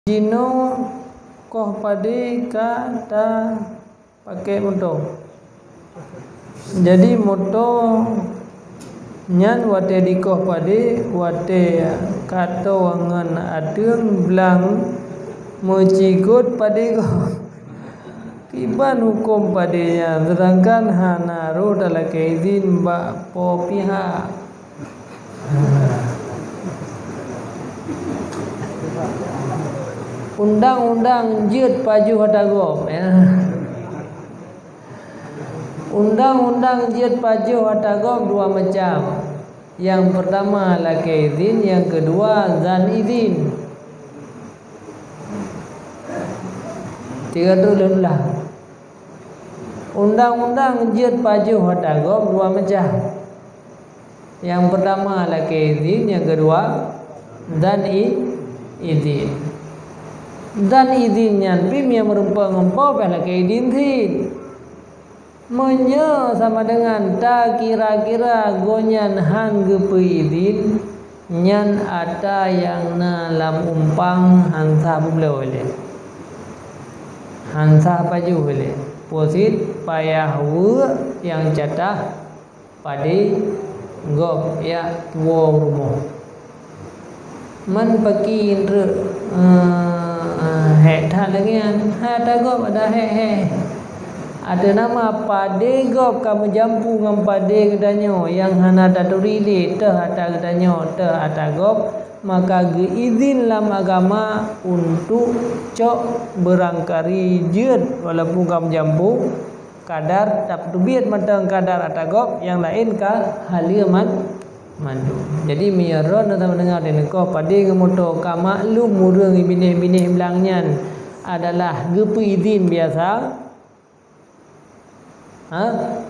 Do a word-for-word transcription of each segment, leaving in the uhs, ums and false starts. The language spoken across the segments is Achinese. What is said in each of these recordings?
Jinoe koh padé ka tapakèk moto. Jadi moto nyan watèe dikoh padé, watèe ka toe ngon ateueng blang meucigot padé gob. Kiban hukôm padé nyan, seudangkan hana rôh talakèe idhin bak po pihak. Undang-undang jeuet pajoh ata gob, ya. Undang-undang jeuet pajoh ata gob dua macam. Nyang peurtama lakèe idhin, nyang keudua zan idhin. Tiga tu lôn ulang. Undang-undang jeuet pajoh ata gob dua macam. Nyang peurtama lakèe idhin, nyang keudua zan i-, idhin. Zan idhin nyan pih meunyoe meurumpok ngon po pih lakèe idhin cit. Meunyoe sama deungon takira-kira gobnyan han geupeuidhin, nyan ata nyang na lam umpang han sah peubloe lé. Han sah pajoh lé. Peue cit payah weuek nyang catah padé gob jak tuwoe u rumoh. Man paki treuk, eh, hék that lagèe nyan. Hai ata gob ada hék-hék. Ateueh nama padé gob ka meujampu ngon padé geutanyoe nyang hana taturi lé teuh ata geutanyoe teuh ata gob, maka geuidhin lam agama untuk cok beurangkari jeuet walaupun ka meujampu. Kadar, tapeuteubiet mantong kadar ata gob, nyang laén ka haleue man-, mandum. Jadi, meunyoe droeneuh sama deungon neukoh padé ngon moto, ka maklum ureueng binéh-binéh blang nyan adalah geupeuidhin biasa, ha,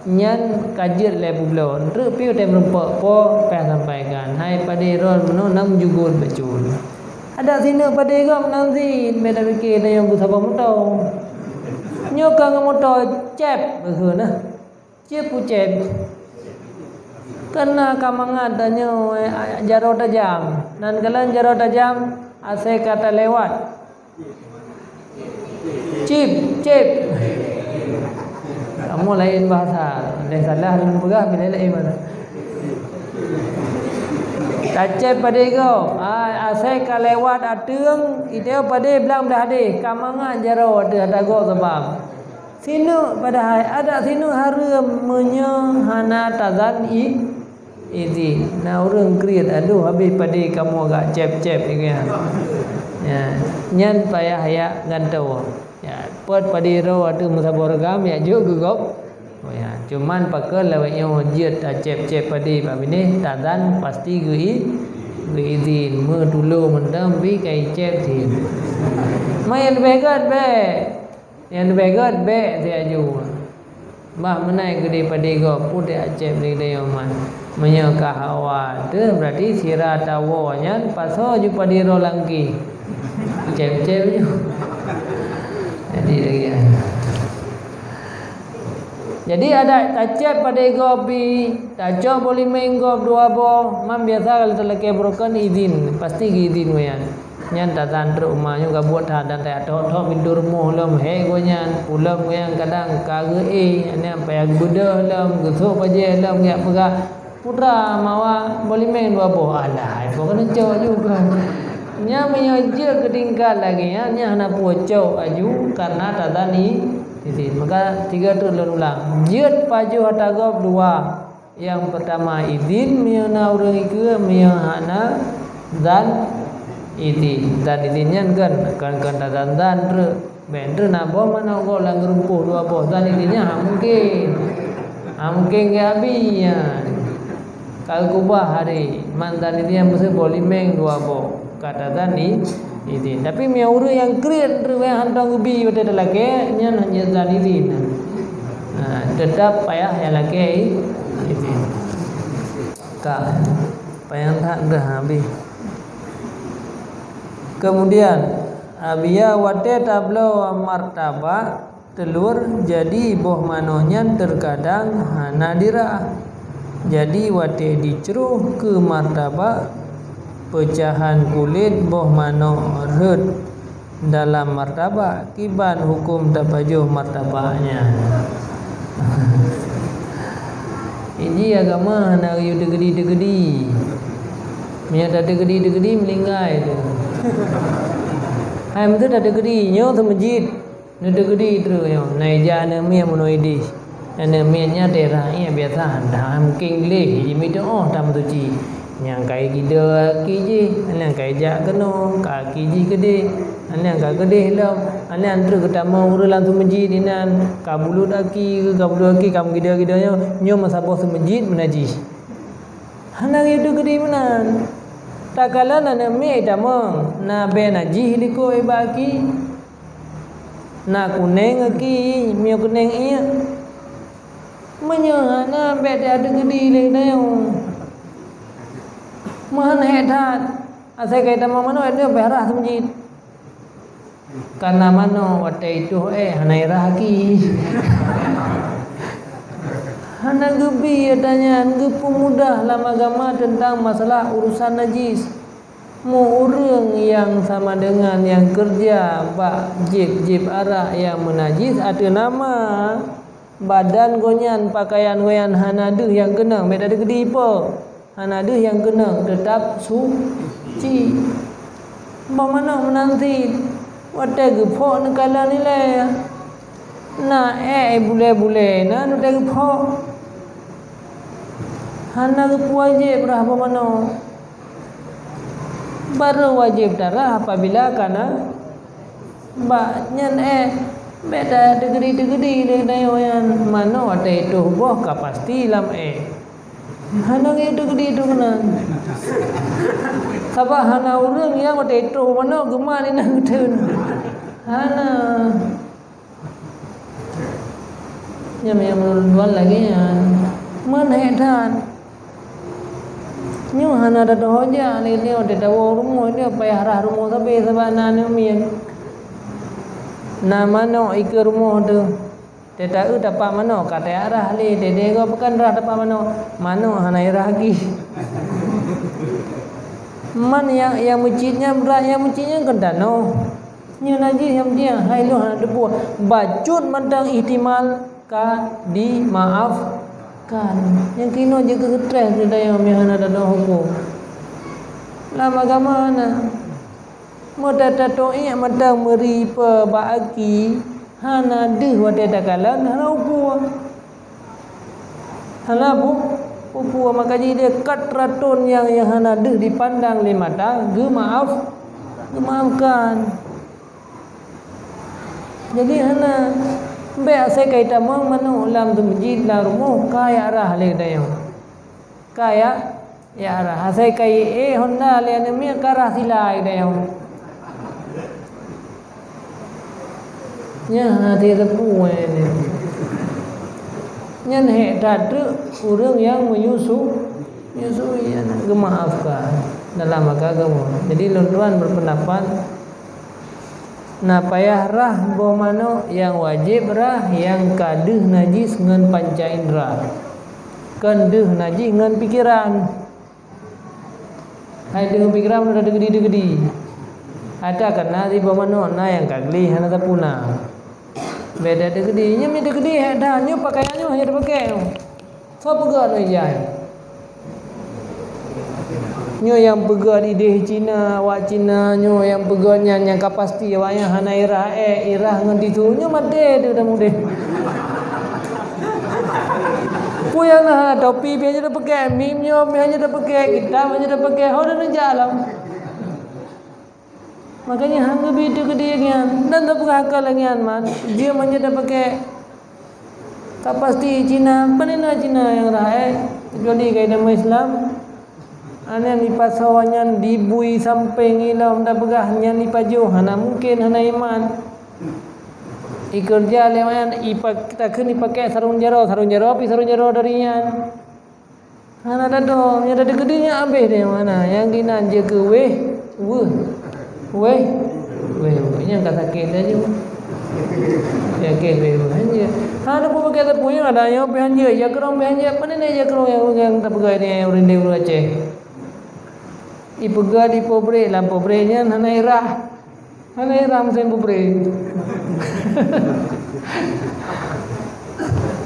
nyan ka jeuet lé peubloe. Treuk pih watèe meurumpok po payah sampaikan, "Hai padé droen, meunoe na meujugot bacut." Adak sineuk padé gob nan cit, bèk tapike tanyoe beusaboh moto. Nyoe ka ngon moto cép, beuhe na. Cép u cép. Kana ka mangat tanyoe, eh, jaroe tajam. Nan kalon jaroe tajam, asèe ka talewat. Cép, cép. Kamoe laén bahasa. Lé salah lôn peugah, bila laén bahasa. Tacép padé gob. Ah, asèe ka lewat ateueng, iteu padé blang blah deh. Ka mangat jaroe ateueh ata gob sabab. Sineuk padahai, adak sineuk hareuem meunyoe hana tazan i- Idhin. Na ureueng kriet, "Aduh, habéh padé kamoe gak cép-cép," gitu ya. Ya, nyan payah jak gantoe. Ya, pot padé droe ateueh meusaboh reugam, jak jok keu gob. Oh ya, cuman pakon lawét nyoe jeuet tacép-cép padé bak binéh, tazan pasti geu-i-, geuidhin, meutulo mantong pih ka icép cit. Main leubeh gét bèk. Nyang leubeh gét bèk siaju. Bah meunan keudéh padé gob, peue tacép lé geutanyoe man. Meunyoe ka hawa teuh, berarti sira tawoe nyan pasoe ju padé droe lam gèh. Cép-cép ju. Jadi lagèe nyan. Jadi adak tacép padé gob pih, tacok boh limeng gob dua boh, man biasa kalau talakèe beurukon idhin, pasti geuidhin ngon nyan. Nyan tazan trok uma nyoe gabuet that dan tajak thok-thok pintoe rumoh lom, hék gobnyan, peue lom gobnyan kadang ka geu-éh, nyan payah geubeudôh lom, geusôk bajèe lom, geujak peugah, "Putra, mawa boh limeng dua boh." "Alah, hai po keuneuk cok ju kah." Nyan meunyoe jeuet keu tingkat lagèe nyan, nyan hana peue cok aju, karena tazan i-, idhin. Maka tiga tu lôn ulang. Jeuet pajoh ata gob dua. Nyang peurtama idhin meunyoe na ureueng ikeue, meunyoe hana zan idhin. Zan idhin nyan kon, kon, kon tazan-zan treuk. Bèk treuk na boh manok gob lam geurumpôh dua boh, zan idhin nyan hana mungken. Hana mungken geujak abi nyan. Ka geukeubah hari, man zan idhin nyan meuseuboh limeng dua boh. Ka tazan i-, idhin. Tapi meunyoe ureueng nyang kriet, ureueng nyang hantom geubi watèe talakèe, nyan hana zan idhin. Ha, teutap payah nyang lakèe i-, idhin. Ka. Payah that dah habéh. Kemudian, abia watèe tabloe martabak, teulur, jadi boh manok nyan teukadang hana dirah. Jadi watèe jicroh keu martabak, peucahan kulét boh manok rhot. dalam martabak, kiban huköm tapajoh martabak nyan. Iji agama hana geuyue teugeudi-teugeudi. Meunyoe tateugeudi-teugeudi, meuninggai teuh. Hai, meunteuk tateugeudi, nyoe seumeujid. Neuteugeudi treuk nyoe, na ija aneuk miet meunoe idéh. Aneuk miet nyan daerah nyan biasa, hana mungken gleh jimeutu'oh tameutuci. Nyang ka igida aki jih, nyang ka ijak keunoe, ka aki jih keudeh, nyang ka keudeh lom, nyang treuk geutamong ureueng lam seumeujid inan, ka bulut aki, ka bulut aki, ka meugida-gida nyoe, nyoe meusaboh seumeujid meunajih. Hana geuyue teugeudi meunan. Takalon aneuk miet itamong, na bée najih likot iba aki. Na kuneng aki, miyueb kuneng iek. Meunyoe hana, bék teugeudi lé geutanyoe. Meuhan hék that, asai ka itamong manok, nyoe beh rhah seumeujid. Kana manok watée itoh éh hana irhah aki. Hana geubi ata nyan, geupeumudah lam agama teuntang masalah urusan najis. Meu ureuëng nyang sama deungan nyang keureuja bak jieb-jieb arak nyang meunajis ateueh nama badan gobnyan, pakaian gobnyan hana deuh nyang keunong, bék teugeudi ipo, hana deuh nyang keunong, teutab suci. Bah manok meunan cit, watée geuphok neukalon ilée, na ék bulée-bulée na watée geuphok. Hana geupeuwajéb rhah bah manok. Barô wajéb tarhah apabila kana bak nyan éh, bék tateugeudi-teugeudi lé geutanyoe nyan. Manok watée itoh boh ka pasti lam éh. Hana geuteugeudi itoh keunan. Sabab hana ureuëng nyang watée itoh manok geumat inan geuteun. Hana. Nyan meunyoe meunurot lagée nyan, meunan hék that. Nyoe hana tatuho jak lé nyoe, teuh tawoe rumoh nyoe payah rhah rumoh sabe sabab na aneuk miet. Na manok ikeue rumoh teuh. Teuh taeu tapak manok ka tajak rhah lé, teuh deh gob peukan rhah tapak manok. Manok hana irhah gih. Man nyang, nyang meucit nyan brat, nyang meucit nyan kon tanoh. Nyoe najih nyang diang hai lôn hana teupeue. Bacut mantong ihtimal ka dimaafkan. Nyang keunoe jeuet keu stress geutanyoe meuhana tadong huköm. Lam agama na. Meutata toiek mantong meuri pe bak aki, hana deuh watée takalon hana upeue. Hana bu-, peue-peue maka jih dia kat raton nyang, nyang hana deuh dipandang lé mata, geumaaf, geumaafkan. Jadi hana, bék asai ka itamong manok lam seumeujid lam rumoh ka jak rhah lé geutanyoe. Ka jak, jak rhah. Asai ka ié honda lé aneuk miet ka rhah sila geutanyoe. Nyan hana teupeue nyan. Nyan hék that treuk ureuëng nyang meunyu-, meunyeusui, nyan geumaafkan dalam agama. Jadi lôn tuan berpendapat na payah rhah boh manok nyang wajéb rhah nyang ka deuh najih ngon panca indra. Kon deuh najih ngon pikeran. Hai deungon pikeran meunurot teugeudi-teugeudi. Ata kana siboh manok na nyang ka gleh hana sapeue na. Bék teugeudi, nyoe meugeudi hai that, nyoe pakaian nyoe hana teupakai. Soe peugöt nyoe ijai? Nyoe nyang peugöt idéh Cina, awak Cina, nyoe nyang peugöt nyan nyang ka pasti awak nyan hana irhah ék, irhah ngon tisu, nyoe maté teuh dah mudeh. Peue nyang na hana topi pih hana teupakai, mim nyoe pih hana teupakai, kitab hana teupakai, ho dan neujak lom. Makanya hana geubi teugeudi nyan dan teupeugah keu lagée nyan man, jeuem hana teupakai. Ka pasti Cina, pane na Cina nyang rhah ék, kecuali keu agama Islam. Nyan ipasoe nyan dibui sampéng ilom tapeugah nyan ipajoh, hana mungken, hana iman. Ikeureuja lé awak nyan, ipa-, takheun ipakék sarong jaroe, sarong jaroe pih sarong jaroe dari nyan. Hana tadong, nyang teugeudi nyan abéh deh mana. Nyang ginan jeuet keu wéh, weueh. Wéh, wéh, weueh. Nyang ka sakét laju. Sakét wéh, weueh. Hana peue pakai teupeu nyoe ada nyoe pih hanjeuet, jak keurong pih hanjeuet. Pane na jak keurong nyang, nyang tapeugah nyan ureuëng di ureuëng Aceh. Ipeugah di pabrék, lam pabrék nyan hana irhah. Hana irah meusén peubré.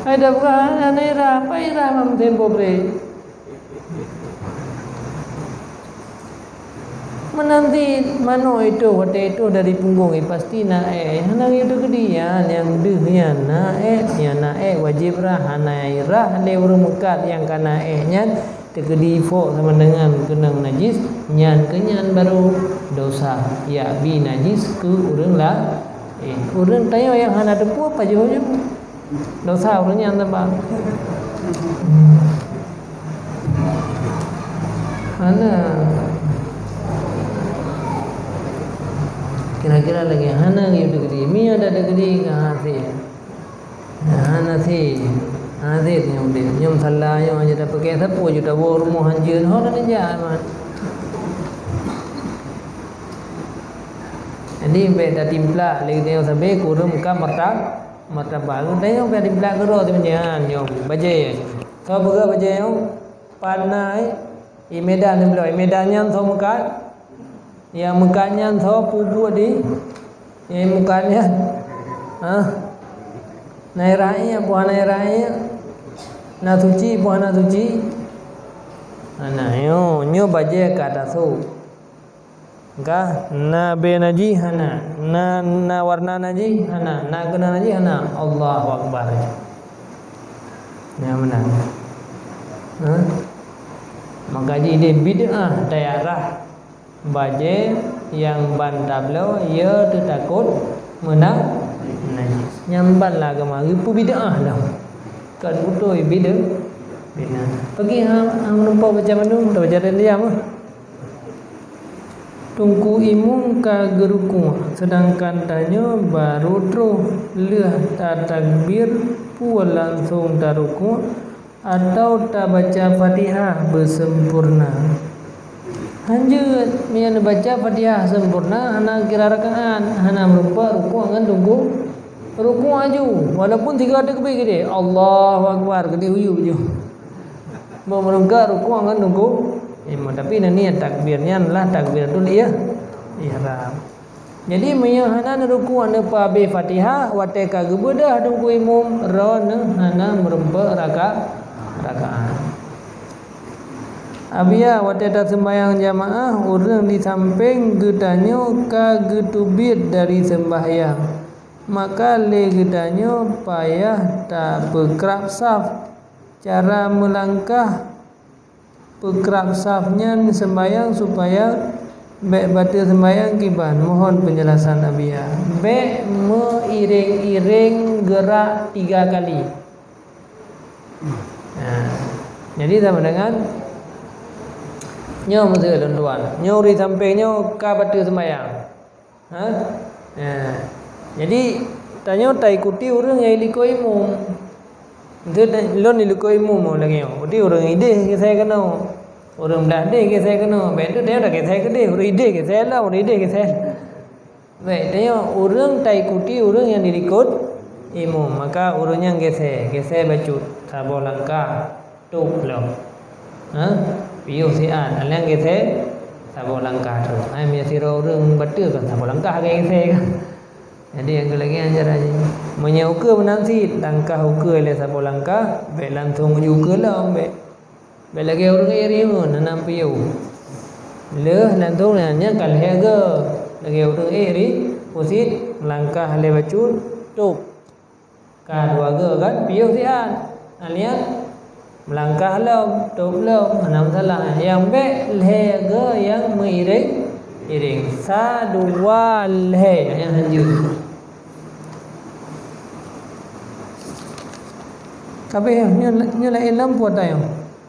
Hai dah bukan hana irah, apa irah meusén peubré? Meunan cit manok itoh, watée itoh dari punggong, eh, pasti na ék. Hana geuyue teukeudi, nyan nyang deuh nyan na ék, nyang na ék wajéb rah. Hana irah lé ureuëng meukat nyang ka na ék nyan, teukeudi fok sama dengan keunong najis, nyan keu nyan barô dosa, yak bi najis keu ureuëng la-, eh, ureuëng tanyoe nyang hana teupeue pajoh-joh. Dosa ureuëng nyan teuma. Hana. Kira-kira lagée hana geuyue teukeudi. Meunyoe dak teukeudi ka hasé. Hana hasé. Hana hasé nyoe udeb. Nyoe salah nyoe hana tapeuke sapeue ju tawoe rumoh hanjeut. Ho na neujak man. Jadi bék tatimplak lé geutanyoe sabe kureueng ka martab-, martabat. Geutanyoe ka timplak keudroe teumanyaan nyoe bajée. Soe peugah bajée nyoe? Pat na, eh? Di Medan teubiet. Di Medan nyan soe meukat? Nyang meukat nyan soe peubuet di? Nyang meukat nyan? Hah? Na irah ié, peue hana irah ié? Na suci, peue hana suci? Hana, nyoe, nyoe bajée ka tasôk. Ka na bée najih hana, na, na warna najih hana, na keunan najih hana. Allahu Akbar. Nyan meunan. Ha? Maka jih deh bid'ah tayarah bajée nyang ban tabloe, ya teutakot meunan najih. Nyan ban lah agama geupeu bid'ah dah. Kon beutôi bid'ah. Bid'ah. Peugi ha, ha meureumpok baca mandum, baca dan diam ah. Teungku Imum ka geurukuk, seudangkan tanyoe barô troh lheueh tatakbir, peue langsong tarukuk atawa tabaca Fatihah beuseumpurna? Hanjeuet, meunyoe neubaca Fatihah seumpurna, hana kira rakaat, hana meureumpok rukuk ngon teungku, rukuk aju, walaupun sigoe takbir keudeh, Allahu Akbar, keudeh uyueb ju. Meureumpok rukuk ngon teungku, eh, tapi na niet takbir nyan lah takbiratul ih-, ihram. Jadi, meunyoe hana neurukuk neupeuhabéh Fatihah, watée ka geubeudôh teungku imum, droeneuh hana meureumpok raka-, rakaat. Abiya, watée taseumbahyang jamaah, ureuëng di sampéng geutanyoe ka geuteubiet dari seumbahyang, maka lé geutanyoe payah tapeukrab saf. Cara meulangkah peukrab saf nyan seumbahyang supaya bék bateue seumbahyang kiban. Mohon penjelasan Abiya. Bék meuiréng-iréng geurak tiga kali. Nah, jadi sama dengan nyoe, meuseu lôn tuan. Nyoe ureuëng sampéng nyoe ka bateue seumbahyang. Ha? Ha. Jadi, tanyoe taikuti ureuëng nyang likot imum. Enteuk lôn likot imum lagée nyoe. Jadi, ureuëng ideh geusée keunoe. Ureuëng blah deh geusée keunoe. Bék tu tanyoe tageusée keudeh. Ureuëng ideh geusée lom, ureuëng ideh geusée. Bék, tanyoe ureuëng taikuti ureuëng nyang dilikot imum. Maka ureuëng nyan geusée, geusée bacut saboh langkah. Tôb lom. Ha? Piôh siat, aléng geusée saboh langkah tôb. Hai, meunyoe sidroe ureuëng bateue kan saboh langkah geusée kan. Jadi, nyang keu lagée nyan cara jih. Meunyoe ukeue meunan cit, langkah ukeue lé saboh langkah, bék langsong uju ukeue lom, bék. Bék lagée ureuëng ék rimeun, hana piôh. Lheueh langsong nyan, nyan ka lhée goe. Lagée ureuëng ék ri-, pusit, langkah lé bacut, tôb. Ka dua goe kan, piôh siat. Aléng meulangkah lom, tôb lom, hana masalah. Nyang bék lhée goe nyang meuiréng-iréng. Sa, dua, lhée. Nyang hanjeuet. Tapi nyoe, nyoe laén lom peue tanyoe.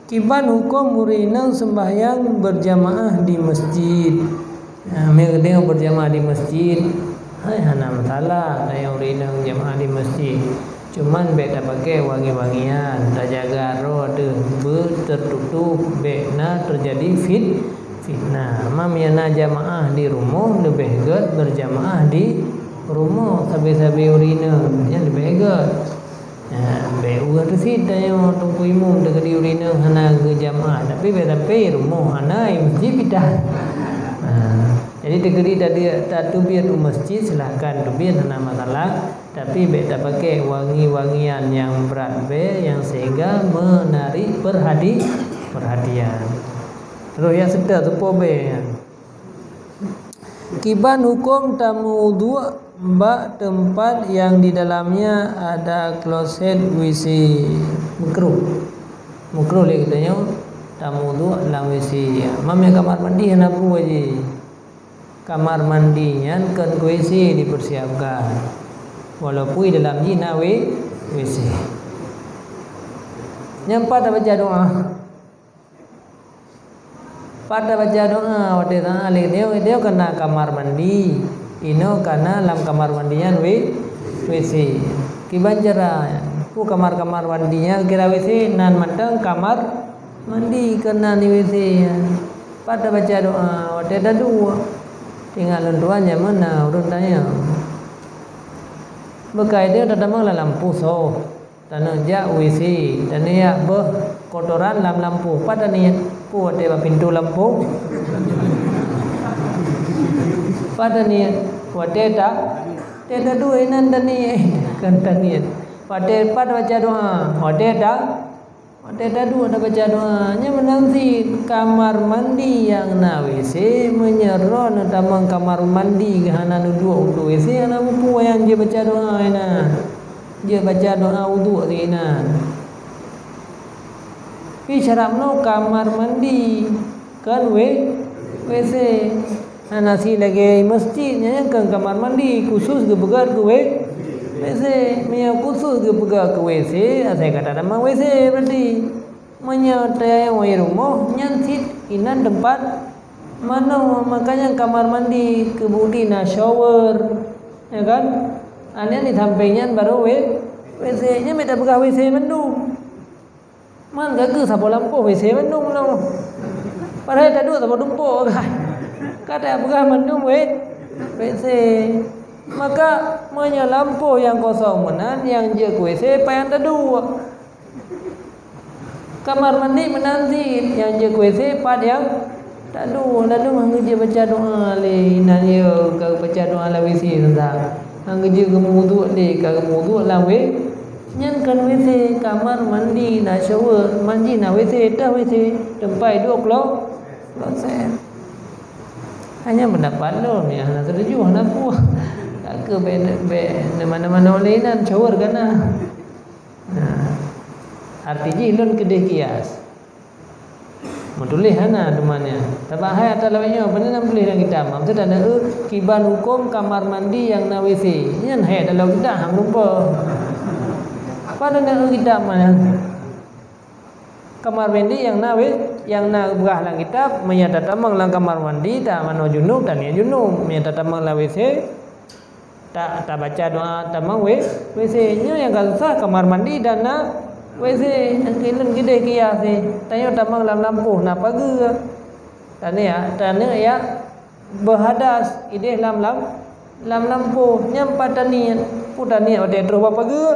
Kiban huköm ureuëng inong seumbahyang beurjamaah di meuseujid? Nah, meunyoe geutanyoe beurjamaah di meuseujid, hai hana masalah tanyoe ureuëng inong jamaah di meuseujid. Cuman bék tapakée wangi-wangian, tajaga droe teuh beuteututôh bék na teujadi fit-, fitnah. Ma meunyoe na jamaah di rumoh, leubeh gét beurjamaah di rumoh sabe-sabe ureuëng inong, nyan leubeh gét. Ha, bék uroe teusit tanyoe teungku imum teukeudi ureuëng inong hana geujamaah, tapi bék sampai rumoh hana, i meuseujid pih tan. Ha, Jadi, teukeudi tadi tateubiet u masjid, silahkan teubiet, hana masalah. Tapi, bék tapaké wangi-wangian nyang brat bée nyang sehingga menarik perhati-, perhatian. Terus nyang seutôt, teupo bée nyan. Kiban huköm tameuwudhuk bak teumpat nyang di dalamnya ada kloset W C? Meukruh. Meukruh lé geutanyoe tameuwudhuk lam W C. Meunyo kamar mandi hana peue jih. Kamar mandi nyan kon keu W C dipersiapkan. Walaupun di dalam jih na W-, W C. Nyan pat tabaca doa. Pat tabaca doa watée na lé nyoe, nyoe kana kamar mandi. Inoe kana lam kamar mandi nyan W-, W C. Kiban cara, peue kamar-kamar mandi nyan kira W C, nan mantong kamar mandi keunan di W C nyan. Pat tabaca doa watée taduek. Ingat lôn tuan jameun na ureuëng tanyong. Beukai teuh tatamong lam lampôh soe. Taneuk jak W C, taneuk jak beuh kotoran lam lampôh. Pat taniet? Peue watée bak pintoe lampôh? Pat taniet? Watée ta-, watée taduek inan taniet. Kon taniet. Watée pat baca doa? Watée ta-, watée taduek tabaca doa. Nyan meunan cit kamar mandi nyang na W C, meunyoe droeneuh tamong kamar mandi hana neuduek u W C, hana peue nyang jeuet baca doa inan. Jeuet baca doa wudhuk sinan. Pi syarat meunoe kamar mandi, kon W-, W C. Hana sit lagée masjid, nyan kon kamar mandi khusus geupeugah keu W-, W C. Meunyoe khusus geupeugah keu W C, asai gata tamong W C berarti. Meunyoe tayue rumoh, nyan cit inan teumpat manoe, makanya kamar mandi keu bukti na shower, ya kan? Nyan di sampéng nyan barô W-, W C. Nyan mita peugah W C mandum. Man ka keuh saboh lampôh W C mandum nyoe. Padahai taduek saboh tumpôk kan. Ka tapeugah mandum W-, W C. Maka, meunyoe lampôh nyang kosong meunan, nyang jeuet keu W C, pajan taduek. Kamar mandi meunan cit, nyang jeuet keu W C pat nyang taduek, lalu han geujeuet baca doa lé, inan yo ka baca doa lam W C teuntang. Han geujeuet geumeuwudhuk lé, ka geumeuwudhuk lam W-, nyan kon W C, kamar mandi na shower, mandi na W C, teuh W C, teumpat duek klo-, kloset. Hanya pendapat lôn, ya, hana setuju, hana puas. Ka keuh bék, bék, di mana-mana lé inan, shower kana. Nah, arti jih lôn keudeh kias. Meutuléh hana teuma nyan. Sabab hai atra lawét nyoe, pane na meutuléh lam kitab. Maksud tanda, eh, kiban huköm kamar mandi nyang na W C. Nyan hai atra lawét kitab, han meurumpok. Pane na, eh, kitab mana? Kamar mandi nyang na W-, nyang na geupeugah lam kitab, meunyo tatamong lam kamar mandi, tamanoe junub, taniet junub. Meunyo tatamong lam W C, Ta-, tabaca doa tamong W-, W C. Nyoe nyang ka susah, kamar mandi dan na W C. Nyang keu lôn keudeh kias nyoe. Tanyoe tamong lam lampôh na pageue. Taneuk, taneuk jak beuhadas ideh lam, lam, lam lampôh. Nyan pat taniet. Peue taniet watée troh bak pageue?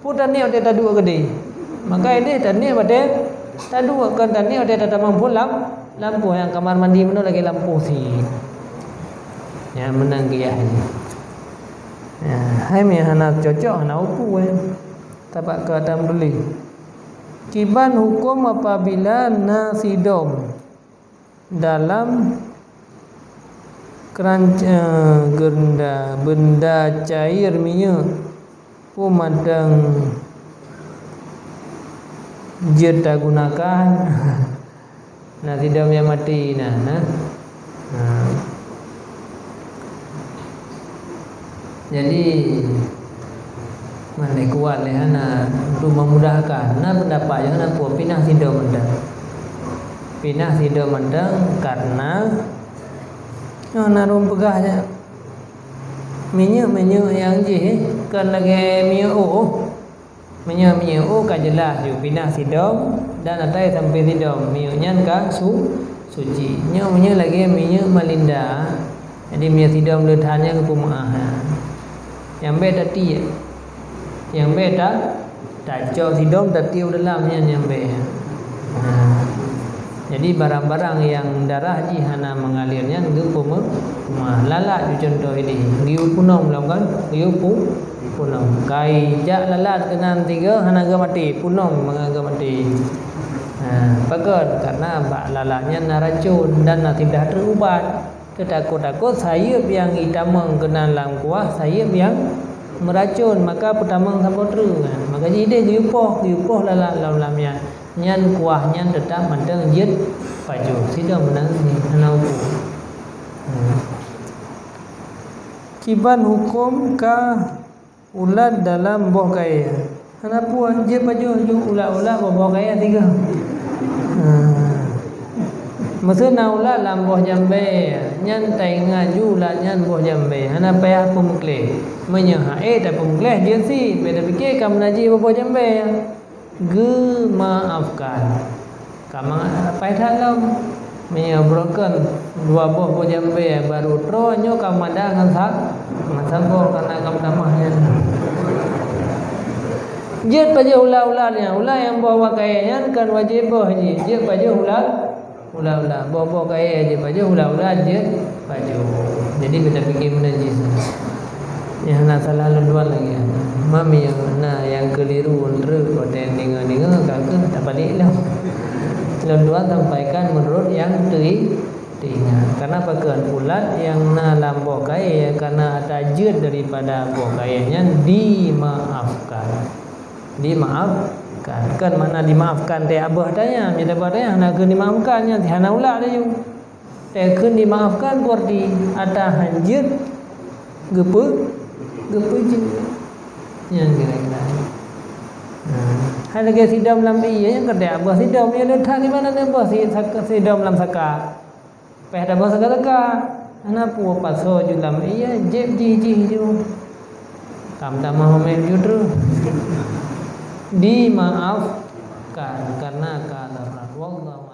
Peue taniet watée taduek keudeh? Maka ideh taniet watée taduek, kon taniet watée tatamong phon lam lampôh, nyang kamar mandi meunoe lagée lampôh sit. Nyan meunan kias nyoe. Ya, hai meuhana cocok, hana upu, eh. Tapak keu ata meutuléh. Kiban huköm apabila na sidom dalam keranc-, eh, genda, benda cair minyeuk, peue mantong jeuet tagunakan? Na sidom nyang maté na, na. Ha. Jadi, mandai kuat lé hana untuk memudahkan. Na pendapat nyang na peue, pinah sidom mantong. Pinah sidom mantong karena nyoe na ureuëng peugah nyan. Minyeuk-minyeuk nyang jih, eh, kon lagée minyeuk ueh. Meunyoe minyeuk ueh ka jeulaih ju pinah sidom dan atai sampoe sidom, minyeuk nyan ka su-, suci. Nyoe meunyoe lagée minyeuk malinda, jadi minyeuk sidom le that nyan geupeu meuáh. Nyang bék tatiek. Nyang bék ta-, tacok sidom tatiek u dalam nyan nyang bék. Nah. Jadi, barang-barang nyang darah jih hana meungalir nyan geupeumeumah. Lalat ju cuntoh idéh, geuyue punom lom kan? Geuyue pu-, punom. Kai jak lalat keunan tiga hana geumaté, punom mangat geumaté. Ha, pakon? Karena bak lalat nyan na racun dan na siblah treuk ubat. Teutakot-takot sayeuep nyang jitamong keunan lam kuah sayeuep nyang meuracon, maka peutamong saboh treuk. Maka jih idéh geuyue poh, geuyue poh lalat lam, lam nyan. Nyan kuah nyan teutap mantong jeuet pajoh. Sidroe meunan hana hukôm. Hmm. Kiban hukôm ka ulat dalam boh kayèe? Hana peue, jeuet pajoh ju ulat-ulat boh-boh kayèe tiga. Hmm. Meuseu na ulat lam boh jambèe, nyan taingat ju ulat nyan boh jambèe. Hana payah peumeukleh. Meunyoe hana tapeumeukleh, jeuet sit. Bèk tapike ka meunajih boh-boh jambèe. Geumaafkan. Ka mangat paih that lom. Meunyoe broken dua boh boh jambèe baru troe, nyoe ka mada ngon sa-, ngon saboh, karena ka meutamah nyan. Jeuet pajoh ulat-ulat nyan. Ulat nyang boh bak kayèe nyan kan wajéb boh jih. Jeuet pajoh ulat, ulat-ulat. Boh-boh kayèe jeuet pajoh, ulat-ulat jeuet pajoh. Jadi, bèk tapike meunan jih. Nyang hana salah lôn tuan lagèe nyan. Meunyoe na nyang keuliru, treuk watèe deungö-deungö, ka keuh tabalek lom. Lôn tuan sampaikan meunurot nyang teu-, teuingat. Karena pakon? Ulat nyang na lam boh kayèe, karena ata jeuet daripada boh kayèe nyan dimaafkan. Dimaafkan. Kan makna dimaafkan, teuh abah tanya, meunyoe abah tanya, hana keuh dimaafkan, nyan hana ulat laju. Teuh kheun dimaafkan, berarti ata hanjeuet geupeu-, geupeujeuet. Nyan kira-kira. Nah, hai lagèe sidom lam ié, nyan keuh abah sidom, nyan that di mana nyan abah si-, saka, sidom lam saka. Payah tabah saka-saka. Hana peue, pasoe ju lam ié, jép jih-jih ju. Ka meutamah umé ju treuk. Dimaafkan karena ka darurat. Wallahu